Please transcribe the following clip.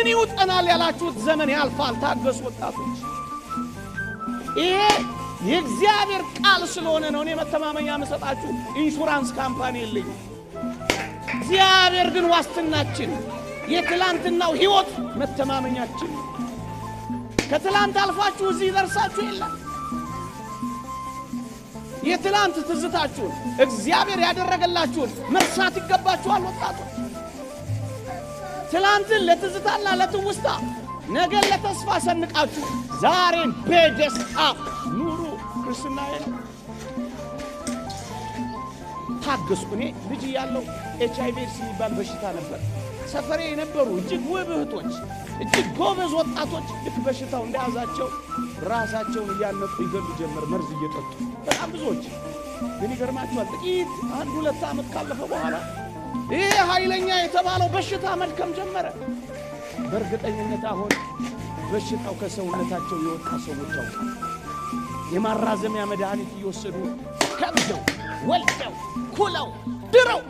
ምን ይውጠናል ያላችሁት ዘመን ያልፋል። ታገሱ ወጣቶች። ይሄ የእግዚአብሔር ቃል ስለሆነ ነው። እኔ መተማመኛ የምሰጣችሁ insurance company የለኝም። እግዚአብሔር ግን ዋስትናችን፣ የትላንትናው ሕይወት መተማመኛችን። ከትላንት አልፋችሁ እዚህ ደርሳችሁ የለም። የትላንት ትዝታችሁን፣ እግዚአብሔር ያደረገላችሁን መርሳት ይገባችኋል ወጣቶች። ትላንትን ለትዝታና ለትውስታ፣ ነገን ለተስፋ ሰንቃችሁ ዛሬን በደስታ ኑሩ። ክርስትና ነው። ታገሱ። እኔ ልጅ እያለሁ HIV AIDS የሚባል በሽታ ነበር። ሰፈሬ የነበሩ እጅግ ውብ እህቶች፣ እጅግ ጎበዝ ወጣቶች ልክ በሽታው እንደያዛቸው ራሳቸውን እያነቁ ይገሉ ጀመር፣ መርዝ እየጠጡ በጣም ብዙዎች። ግን ይገርማቸዋል፣ ጥቂት 1-2 ዓመት ካለፈ በኋላ ይህ ኃይለኛ የተባለው በሽታ መድከም ጀመረ። በእርግጠኝነት አሁን በሽታው ከሰውነታቸው የወጣ ሰዎች ያውቃል። የማራዘሚያ መድኃኒት እየወሰዱ ከብደው፣ ወልደው፣ ኩለው፣ ድረው።